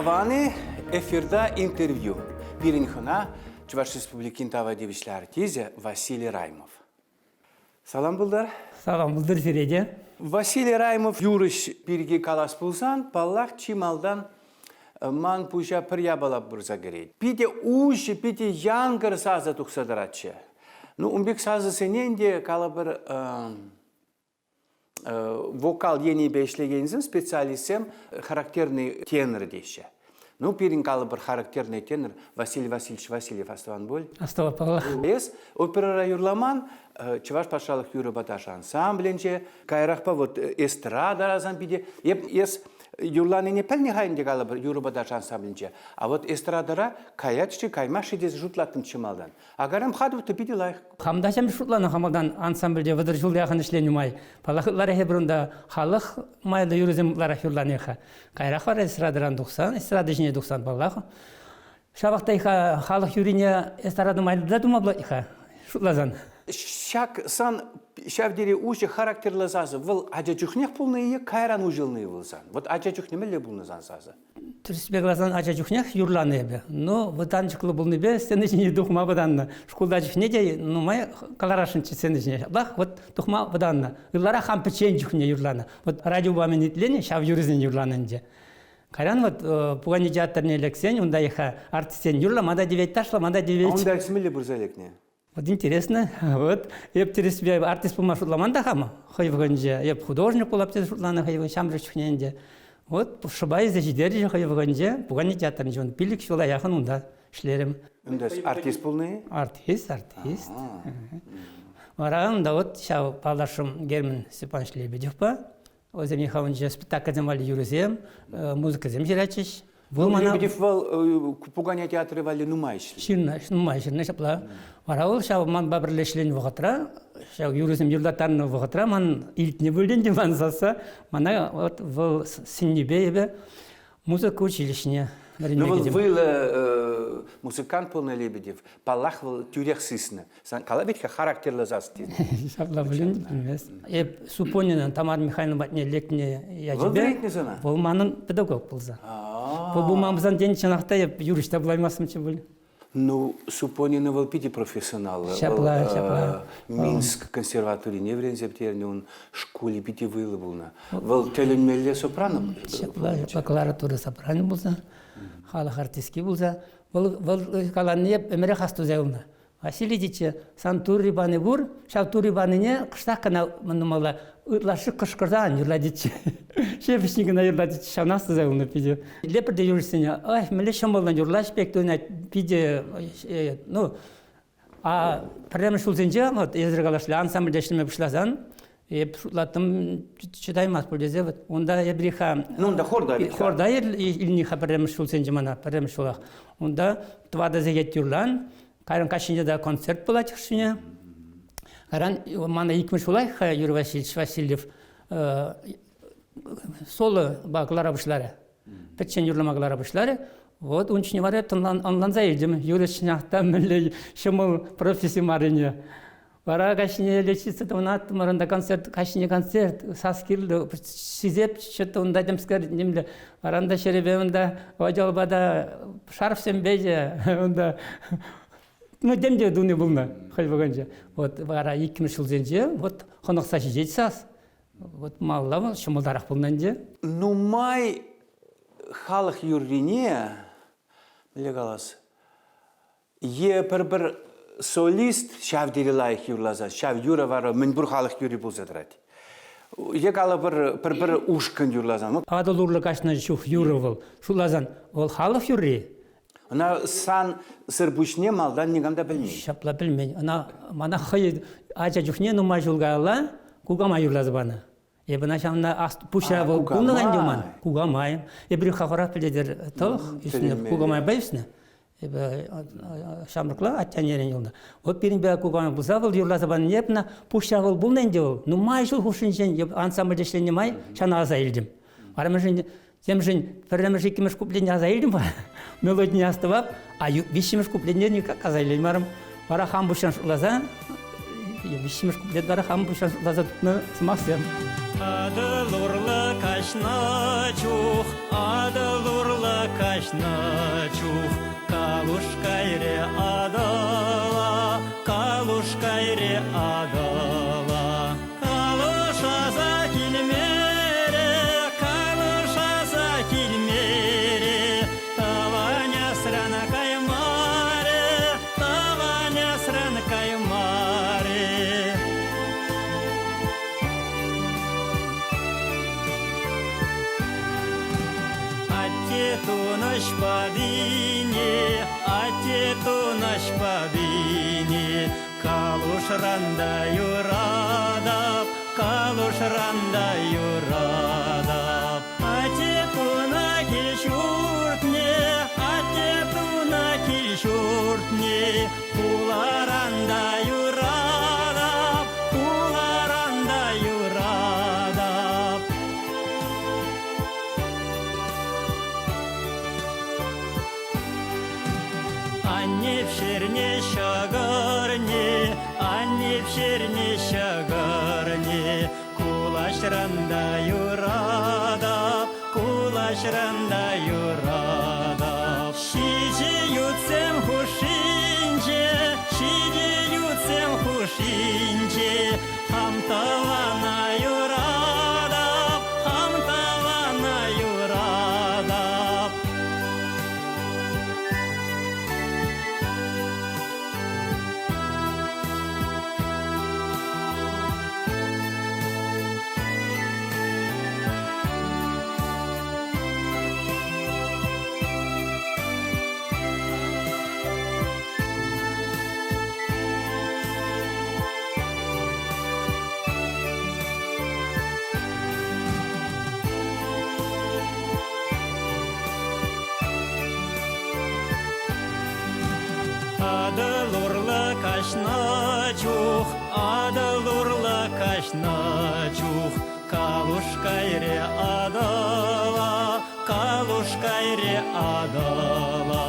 Аван-и, эфирта интервью. Пирӗн хӑна Чӑваш Республикин тава тивӗҫлӗ артисчӗ Василий Раймов. Салам пултӑр. Салам пултӑр сире те. Василий Раймов юрӑҫ пирки калас пулсан, паллах, чи малтан ман пуҫа пӗр япала пырса кӗрет. Питӗ уҫӑ, питӗ янкӑр сасӑ тухса тӑратчӗ. Ну, ун пек сасӑсене ӗнтӗ, калӑпӑр, вокал енӗпе ӗҫлекенсем, специалистсем характерный тенор теҫҫӗ. Ну, пирӗн калӑпӑр характерный тенор Василий Васильевич Васильев астӑван пуль. Астӑвап паллах. Эс оперӑра юрламан, Чӑваш патшалӑх юрӑпа ташӑ ансамблӗнче, каярахпа вот эстрада сан питӗ. Эп эс юрланине пӗлнӗ-ха ӗнтӗ калӑпӑр юрӑпа ташӑ ансамблӗнче. А вот эстрадӑра каять-ши, каймасть-ши тесе шутлаттӑмччӗ малтан. Акарам хатӑв питӗ лайӑх. Хам та ҫам шутланӑ хамалтан ансамбльте 30 ҫул яхӑн ӗҫленӗ май. Паллах, ытларах эпир унта халӑх майлӑ юрӑсем ытларах юрланӑ-ха. Каярах вара эстрадӑран тухсан, эстрада ҫине тухсан, паллах, ҫавах та халӑх юррине эстрада майлӑ та тума пулать-ха, шутласан. Ҫак сан ҫав тери уҫӑ характерлӑ сасӑ вӑл ача чухнех пулнӑ-и е кайран уҫӑлнӑ-и вӑл сан? Вот ача чухне мӗнле пулнӑ сан сасӑ? Тӗрӗссипе каласан, ача чухнех юрланӑ эпӗ. Но вӑтанчӑклӑ пулнипе сцена ҫине тухма вӑтаннӑ. Шкулта чухне те нумай каларасшӑнччӗ сцена ҫине. Ҫаплах вот тухма вӑтаннӑ. Ытларах хам пӗччен чухне юрланӑ. Вот радиопа мӗн итленӗ, ҫав юрӑсене юрланӑ ӗнтӗ. Кайран вот пукане театрне лексен, унта их артистсен юрлама та тивет, ташлама та тивет. А унта мӗнле пырса лекнӗ? Вот интересно. Вот эп тӗрӗспе артист пулма шутламан та хам хӑй вӑхӑтӗнче. Эп художник пулап тесе шутланӑ хӑй ҫамрӑк чухне ӗнтӗ. Вот шӑпа илсе ҫитерчӗ хӑй вӑхӑтӗнче пукане театрӗнче. Ун 5 ҫула яхӑн унта ӗҫлерӗм. Унта артист пулнӑ-и? Артист, артист. Вара унта вот ҫав паллашрӑм Герман Степанович Лебедевпа. Вӗсем Михайловича спектакльсем валли юрӑсем, музыкӑсем ҫыратчӗҫ. Вӑл мана... Лебедев вӑл пукане театрӗ валли нумай ӗҫленӗ. Ҫырнӑ, нумай ҫырнӑ ҫапла. Вара вӑл ҫав манпа пӗрле ӗҫленӗ вӑхӑтра, ҫав юрӑсем юрлаттарнӑ вӑхӑтра ман илтнӗ пулин те ман сасса, мана вот вӑл сӗннипе эпӗ музыка училищине вӗренме Ну, вӑл вӑйлӑ музыкант пулнӑ Лебедев. Паллах, вӑл тӳрех сиснӗ. Кала вӗт-ха характерлӑ сас тенӗ. Ҫапла пулин, пӗлмест. Эп Супонина Тамара Михайловна патне лекнӗ ячӗпе. Вӑл вӗрентнӗ сана? Вӑл манӑн педагог пулса. Вӑл пулман пулсан, тен, чӑнах та эп юрӑҫ та пулаймастӑмччӗ пуль. Ну, Супонина вӑл питӗ профессионаллӑ. Ҫапла, ҫапла. Минск консерваторине вӗренсе пӗтернӗ, ун шкулӗ питӗ вӑйлӑ пулнӑ. Вӑл тӗлӗнмелле сопрано. Ҫапла, ҫапла Клара сопрано пулса, халӑх артистки пулса. Вӑл, вӑл каланине ӗмӗрех астуса юлнӑ. Василий тетчӗ, сан турри пани пур, ҫав турри панине кӑштах кӑна мӑннумалла, ытлашши кӑшкӑрса ан юрла тетчӗ. Ҫепӗҫҫӗн кӑна юрла тетчӗ, ҫавна астуса юлнӑ питӗ. Лепӗр те юрӑҫсене, ай, мӗнле ҫӑмӑллӑн юрлаҫ пек туйӑнать, питӗ, ну, а пӗрремӗш ҫулсенче, вот, эсир калашле, ансамбльте ӗҫлеме пуҫласан, эп шутлаттӑм, чӑтаймасть пуль тесе, вот, унта эпир-ха... Ну, унта хорда Хорда илни-ха пӗрремӗш ҫулсенче мана, пӗрремӗш ҫулах. Унта тӑватӑ сехет юрлан, кайран каҫхине та концерт пулать хӑшне. Кайран мана иккӗмӗш ҫулах Юрий Васильевич Васильев соло кӑлара пуҫларӗ. Пӗччен юрлама кӑлара пуҫларӗ. Вот ун чухне вара ӑнланса илтӗм, юрӑ чӑнах та мӗнле ҫӑмӑл професси маррине. Вара каҫхине лечиться тӑвӑнаттӑмӑр, унта концерт, каҫхине концерт, сас кирлӗ, сисеп чӗт унта темскер нимле. Вара унта ҫӗрӗпе унта одеялпа та шарфсемпе те унта ну тем те туни пулнӑ хӑй вӑхӑтӗнче. Вот вара иккӗмӗш ҫулсенче вот хӑнӑхса ҫитет сас. Вот малалла вӑл ҫӑмӑлтарах пулнӑ ӗнтӗ. Нумай халӑх юррине, мӗнле калас, Е пӗр-пӗр солист ҫав тери лайӑх юрласа, ҫав юрӑ вара мӗнпур халӑх юрри пулса тӑрать. Е калӑпӑр пӗр-пӗр ушкӑн юрласан. Атӑл урлӑ каҫнӑ чух юрӑ вӑл. Шутласан, вӑл халӑх юрри. Ӑна сан сыр пуҫне малтан никам та пӗлмен. Ҫапла пӗлмен. Ӑна мана хӑй ача чухне нумай ҫул каялла кукамай юрласа панӑ. Эпӗ ӑна ҫавна пуҫра вӑл пулнӑ ӗнтӗ ман кукамай. Эпир хавхарах пӗлетӗр тӑлӑх ӳснӗ, кукамайпа ӳснӗ. Эпӗ ҫамрӑкла атте-аннерен юлнӑ. Вот пирӗнпе кукамай пулса вӑл юрласа панине эп ӑна пуҫра вӑл пулнӑ ӗнтӗ вӑл. Нумай ҫул хушшинчен эп ансамбльте ӗҫленӗ май ҫавна аса илтӗм. Вара мӗншӗн темшӗн пӗрремӗш, иккӗмӗш куплетне аса илтӗм-ха. Мелодине астӑвап, а виҫҫӗмӗш куплетне никак аса илеймерӗм. Вара хам пуҫран шутласа. Виҫҫӗмӗш куплет вара хам пуҫласа тупнӑ сӑмахсем. Атӑл урлӑ каҫнӑ чух, Атӑл урлӑ каҫнӑ чух, Калуш кайрӗ Атӑла, Калуш кайрӗ Атӑла. Калушаса килмерӗ, калушаса килмерӗ, Тӑван асран каймарӗ, тӑван асран каймарӗ. Атте тунӑҫ патине, атте тунӑҫ патине, Калушран та юратап, калушран та юратап. Атте туна кил-ҫуртне, атте туна кил-ҫуртне, хуларан та юратап, хуларан та юратап. Анне пӗҫернӗ ҫӑкӑрне, анне пӗҫернӗ ҫӑкӑрне, кулаҫран та юратап, кулаҫран та юратап. Ҫичӗ ютсем хушшинче, ҫичӗ ютсем хушшинче, хам тӑвана юратап, хам тӑвана юратап. Атӑл урлӑ каҫнӑ чух, Атӑл урлӑ каҫнӑ чух, Калуш кайрӗ Атӑла, Калуш кайрӗ Атӑла.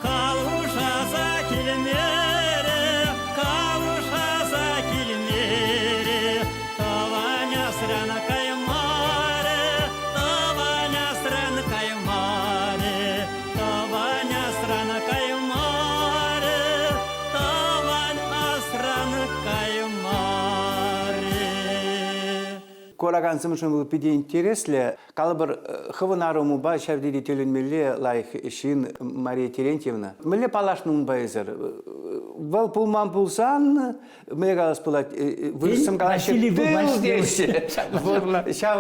Калушаса килмерӗ, калушаса килмерӗ, Тӑван асран каймарӗ, тӑван асран каймарӗ, тӑван асран каймарӗ, тӑван асран каймарӗ. Куракансемшӗн вӑл питӗ интереслӗ. Калӑпӑр, хӑвӑн арӑмупа ҫав тери тӗлӗнмелле лайӑх ҫын Мария Терентьевна. Мӗнле паллашнӑ унпа эсӗр? Вӑл пулман пулсан, мӗнле калас пулать, вырӑссем калаҫҫӗ, тыл теҫҫӗ. Ҫав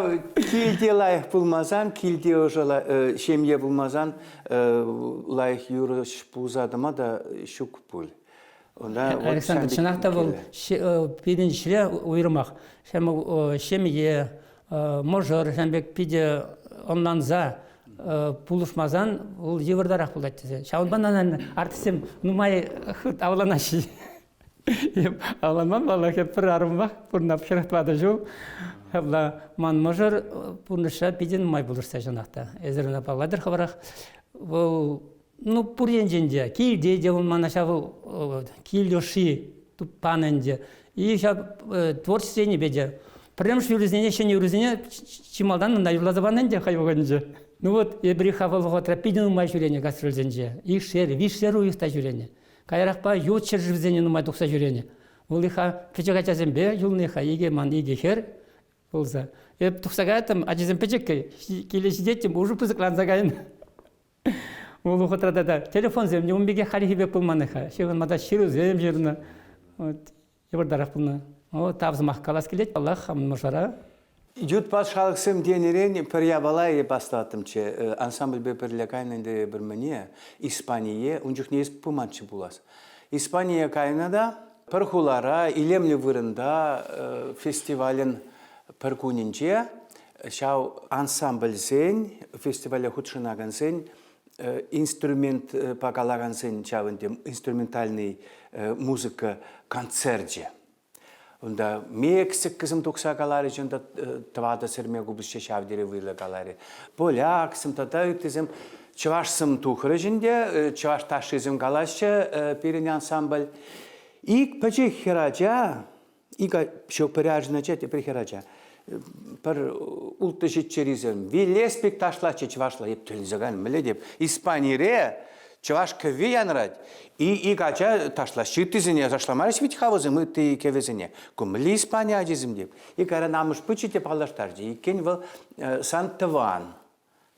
килте лайӑх пулмасан, килте ӑшӑ ҫемье пулмасан лайӑх юрӑҫ пулса тӑма та ҫук пуль. Александр, чӑнах та вӑл пирӗн ӗҫре уйрӑмах ҫемье, мӑшӑр ҫавӑн пек питӗ ӑнланса пулӑшмасан вӑл йывӑртарах пулать тесе. Ҫавӑнпа артистсем нумай хыт авланаҫҫӗ. Эп авланман паллах, эп пӗр арӑмпах пурӑнап 44 ҫул. Ҫапла ман мӑшӑр пурнӑҫра питӗ нумай пулӑшса чӑнах та. Эсир ӑна паллатӑр хӑвӑрах. Вӑл ну, пур енчен те. Килте те вӑл мана ҫав кил ӑшши панӑ ӗнтӗ. И ҫав творчество енӗпе те. Пӗрремӗш юрӑсене, ҫӗнӗ юрӑсене чи малтан ӑна юрласа панӑ ӗнтӗ хӑй вӑхӑтӗнче. Ну вот, эпир вӑл вӑхӑтра питӗ нумай ҫӳренӗ гастрольсенче. Икшер, виҫшер уйӑх та ҫӳренӗ. Каярахпа ют ҫӗршывсене нумай тухса ҫӳренӗ. Вӑл-и-ха пӗчӗк ачасемпе юлнӑ-ха икӗ ман икӗ хӗр пулса. Эп тухса каяттӑм, ачасем пӗчӗккӗ, киле ҫитеттӗм, уже пысӑкланса кайнӑ. Вӑл вӑхӑтра тата телефонсем те ун пекех хальхи пек пулман-ха. Ҫыхӑнма та ҫырусем ҫырнӑ. Вот, йывӑртарах пулнӑ. О, тав сӑмах калас килет, паллах, хамӑн мӑшӑра. Ют патшалӑхсем тенӗрен пӗр япала эп астӑваттӑмччӗ. Ансамбльпе пӗрле кайнӑ ӗнтӗ эпир мӗне, Испание. Ун чухне эс пыманччӗ пулас. Испание кайнӑ та пӗр хулара, илемлӗ вырӑнта фестивалӗн пӗр кунӗнче ҫав ансамбльсен, фестивале хутшӑнакансен инструментпа калакансен ҫав ӗнтӗ инструментальный музыка концерчӗ. Унта Мексикӑсем тухса каларӗҫ, унта тӑватӑ сӗрме купӑсҫӑ ҫав тери вӑйлӑ каларӗ. Поляксем тата ыттисем чӑвашсем тухрӗҫ ӗнтӗ, чӑваш ташшисем калаҫҫӗ пирӗн ансамбль. Ик пӗчӗк хӗрача. Ик ҫук пӗр арҫын ача, тепри хӗр ача. Пӗр улттӑ ҫиччӗрисем вилес пек ташлатчӗ чӑвашла. Эп тӗлӗнсе кайнӑ, мӗнле теп. Испанире чӑваш кӗвви янрать. И ик ача ташлаҫҫӗ. Ыттисене ташламарӗҫ вӗт-ха вӗсем ытти кӗвӗсене. Ку мӗнле Испани ачисем теп. И кайран амӑш пычӗ те паллаштарчӗ. Иккен вӑл сан тӑван.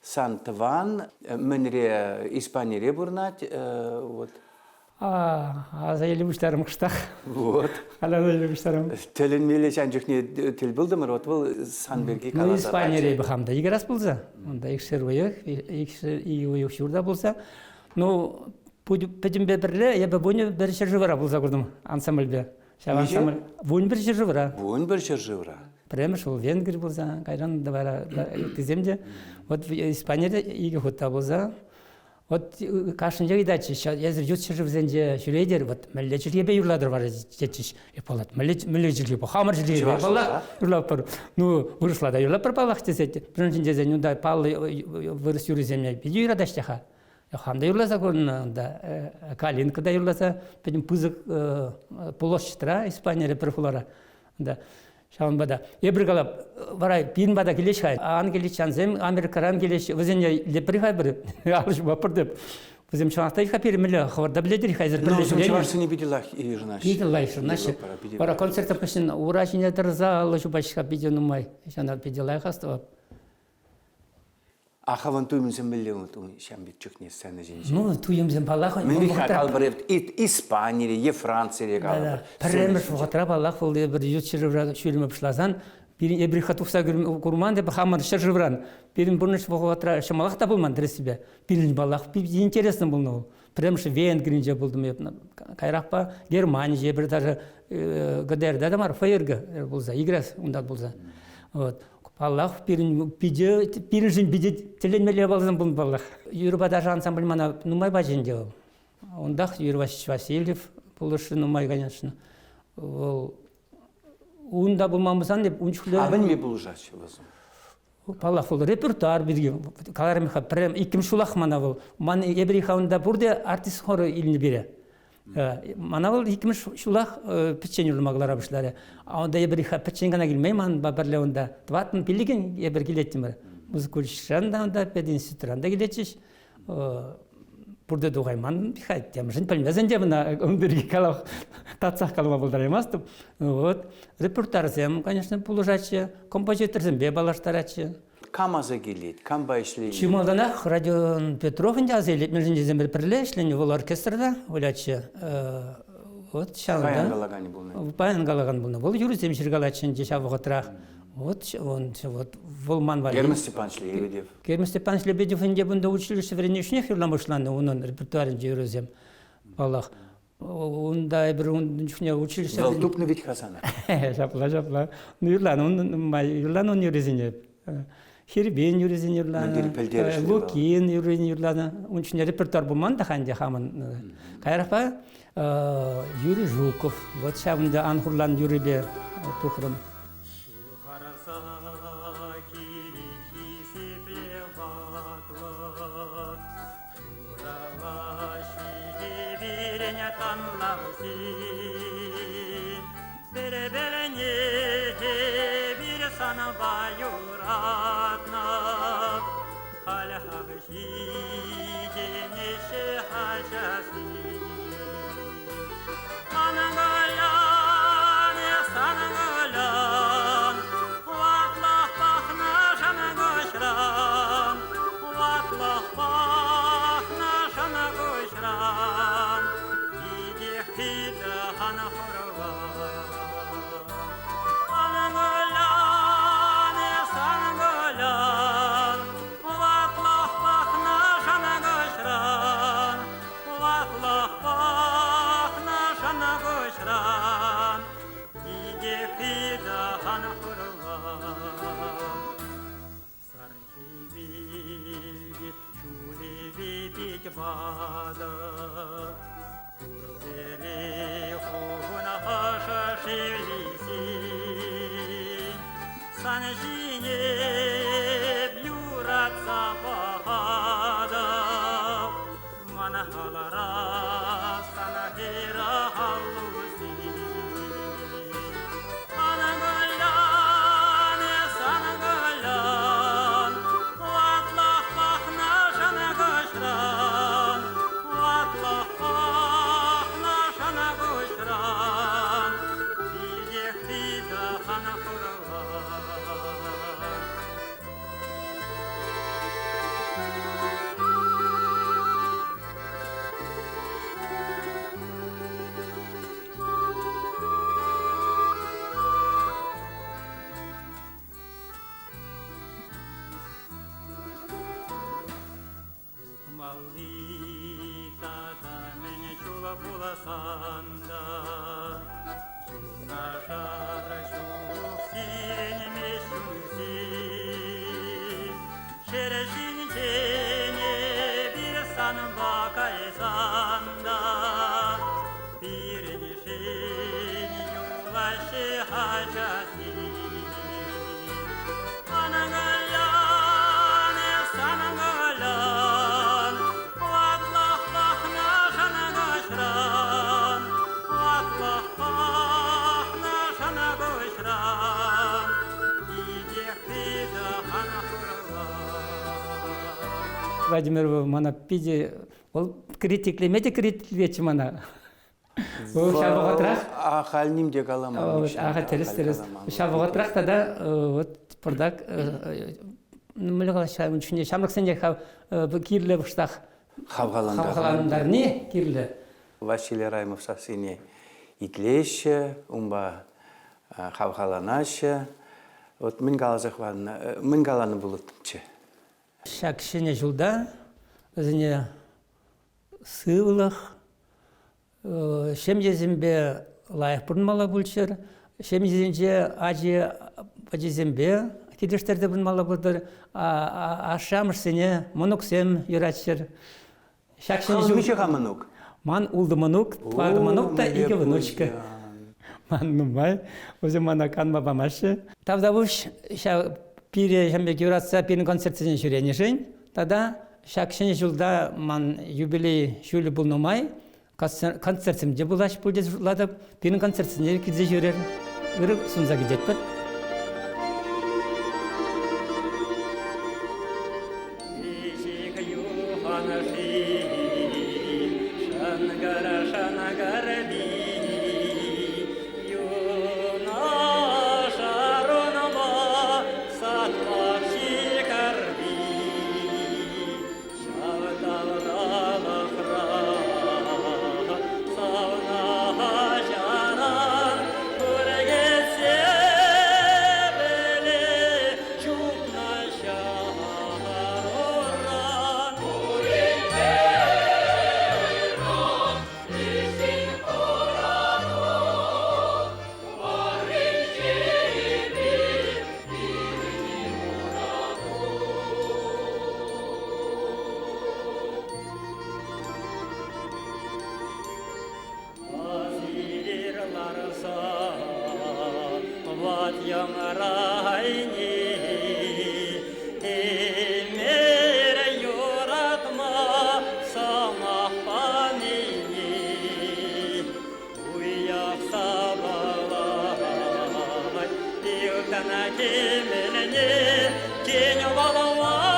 Сан тӑван мӗнре Испанире пурӑнать, вот. Аса иле пуҫларӑм кӑштах. Вот. Аса иле пуҫларӑм. Тӗлӗнмелле ҫан чухне тӗл пултӑмӑр, вот вӑл сан пирки каласа Ну, Испанире эпӗ хам та икӗ пулса. Унта икшер уйӑх, икӗ уйӑх ҫурта пулса. Ну, пӗтӗмпе пӗрле эпӗ вунӑ пӗр ҫӗршывра пулса куртӑм ансамбльпе. Ҫав ансамбль 11 ҫӗршывра. 11 ҫӗршывра. Пӗрремӗш вӑл Венгри пулса, кайран вара ыттисем те. Вот Испанире икӗ хут та пулса. Вот кашнинче ыйтатчӗҫ, эсир ют ҫӗршывсенче ҫӳретӗр, вот мӗнле чӗлхепе юрлатӑр вара тетчӗҫ. Паллах, мӗнле чӗлхепе? Хамӑр чӗлхепе, паллах, юрлатпӑр. Ну, вырӑсла та юрлатпӑр, паллах, тесе. Пирӗншӗн тесен унта паллӑ вырӑс юррисене питӗ юратаҫҫӗ-ха. Хам та юрласа курнӑ унта. Калинка та юрласа пӗтӗм пысӑк площадьра Испанире пӗр хулара. Унта ҫавӑнпа та эпир калап, вара пирӗн пата килеҫ-ха. Англичансем Америкӑран килеҫ, вӗсене лепри-ха пӗр, алӑ ҫупатпӑр теп. Вӗсем чӑнах та-ха пирӗн мӗнле хӑвӑр та пӗлетӗр-ха эсир пӗрле ҫӳренӗ. Чӑвашсене питӗ лайӑх йышӑнаҫҫӗ. Питӗ лайӑх йышӑнаҫҫӗ. Вара концерт хыҫҫӑн ура ҫине тӑрса алӑ ҫупаҫҫӗ-ха питӗ нумай. Ҫавна питӗ лайӑх астӑвап. А хӑвӑн туйӑмсем мӗнле ҫам пек чухне сцена ҫинче? Ну, туйӑмсем паллах. Мӗнле-ха калӑпӑр Испанире е Францире калӑпӑр. Пӗрремӗш вӑхӑтра паллах вӑл эпир ют ҫӗршывра ҫӳреме пуҫласан пирӗн эпир тухса курман тепӗр хамӑр ҫӗршывран. Пирӗн пурнӑҫ вӑхӑтра ҫӑмӑлах та пулман тӗрӗссипе. Пирӗн паллах питӗ интереслӗ пулнӑ вӑл. Пӗрремӗш Венгринче пултӑм эп. Каярахпа Германинче эпир даже ГДРта та мар, ФРГ пулса, ИГРЭС унта пулса. Вот. Паллах, пирӗн питӗ, пирӗншӗн питӗ тӗлӗнмелле япаласем пулнӑ паллах. Юрӑпа ташӑ ансамбль мана нумай пачӗ ӗнтӗ вӑл. Унтах Юрий Васильевич Васильев пулӑшрӗ нумай, конечно. Вӑл унта пулман пулсан эп ун чухлӗ... А мӗнпе пулӑшаҫҫӗ вӗсем? Паллах, вӑл репертуар пирки каларӑм-ха, пӗрре иккӗмӗш ҫулах мана вӑл. Ман эпир унта пурте артист хорӗ илнӗ пире. Мана вӑл иккӗмӗш ҫулах пӗччен юрлама кӑлара пуҫларӗ. А унта эпир пӗччен кӑна килмен манпа пӗрле унта. Тӑваттӑн пиллӗкӗн эпир килеттӗмӗр. Музыка училищӗрен та унта, пединститутран та килетчӗҫ. Пурте тухайман темшӗн пӗлмесен те ӑна ун пирки калав татсах калама пултараймастӑп. Вот. Репертуарсем, конечно, пулӑшатчӗ, композиторсемпе паллаштаратчӗ. Кам аса килет? Кампа ӗҫленӗ? Чи малтанах Родион Петров ӗнтӗ аса илет. Мӗншӗн тесен пӗр пӗрле ӗҫленӗ, вӑл оркестрта вылятчӗ. Вот ҫавӑнта. Баян калаканӗ пулнӑ. Баян калакан пулнӑ. Вӑл юрӑсем ҫыркалатчӗ ӗнтӗ ҫав вӑхӑтрах. Вот он, вот вӑл ман валли. Герман Степанович Лебедев. Герман Степанович Лебедев ӗнтӗ кунта училище вӗреннӗ чухнех юрлама пуҫланӑ унӑн репертуарӗнчи юрӑсем. Паллах. Унта эпир ун чухне училище... Вӑл тупнӑ вӗт-ха сана. Ҫапла, ҫапла. Ну, юрланӑ ун, юрланӑ ун юррисене. Хирбин юррисене юрланӑ. Лукин юррине юрланӑ. Ун чухне репертуар пулман та-ха ӗнтӗ хамӑн. Каярахпа Юрий Жуков. Вот ҫавӑнта Ан хурлан юррипе тухрӑм. Ҫывхарса килет хисеплӗ ватлӑх, Шурала ҫитӗ танлавси. Пӗр-пӗрне эпир санпа юратнӑ, Халь-хав ҫитӗнеҫҫӗ ачасем. Ватлӑх пӑхнӑ шӑнӑ куҫран, Питех питӗ ан хурлан. Сар хӗвел ҫулӗпе пит ватӑ, Пурпӗрех ун ӑшӑ шевлисем. Сан ҫине юратса пӑхатӑп, Ман халӑра сана хӗр аллусем. ачаси. Анаңалян, санаңалян, ватлах пахна шанагашран, ватлах пахна шанагашран, идех пида Владимир мана питӗ вӑл критиклеме те критиклетчӗ мана. Вӑл ҫав вӑхӑтрах Ахаль ним те каламан. Аха, тӗрӗс, тӗрӗс. Ҫав вӑхӑтрах тата вот пӑртак мӗнле калаҫҫӗ ун чухне ҫамрӑксене кирлӗ кӑштах хавхалантарни кирлӗ. Василий Раймов сассине итлеҫҫӗ, унпа хавхаланаҫҫӗ. Вот мӗн каласа хӑварнӑ, мӗн каланӑ пулӑттӑмччӗ? Ҫак ҫӗнӗ ҫулта вӗсене сывлӑх, ҫемьесемпе лайӑх пурӑнмалла пулччӑр, ҫемьесенче ачи ачисемпе килӗштерсе пурӑнмалла пултӑр, ашшӗ-амӑшсене мӑнуксем юратчӑр. Ҫак ҫӗнӗ ҫул... Миҫе-ха мӑнук? Ман ултӑ мӑнук, тӑватӑ мӑнук та икӗ внучка. Ман нумай, вӗсем мана канма памаҫҫӗ. Тавтапуҫ ҫав пире ҫавӑн пек юратса пирӗн концертсене ҫӳренӗшӗн тата ҫак ҫӗнӗ ҫулта ман юбилей ҫулӗ пулнӑ май концертсем те пулаҫ пуль тесе шутлатӑп. Пирӗн концертсене килсе ҫӳрер. Ырӑ сунса кӗтетпӗр. Кемеліне, кең балауа.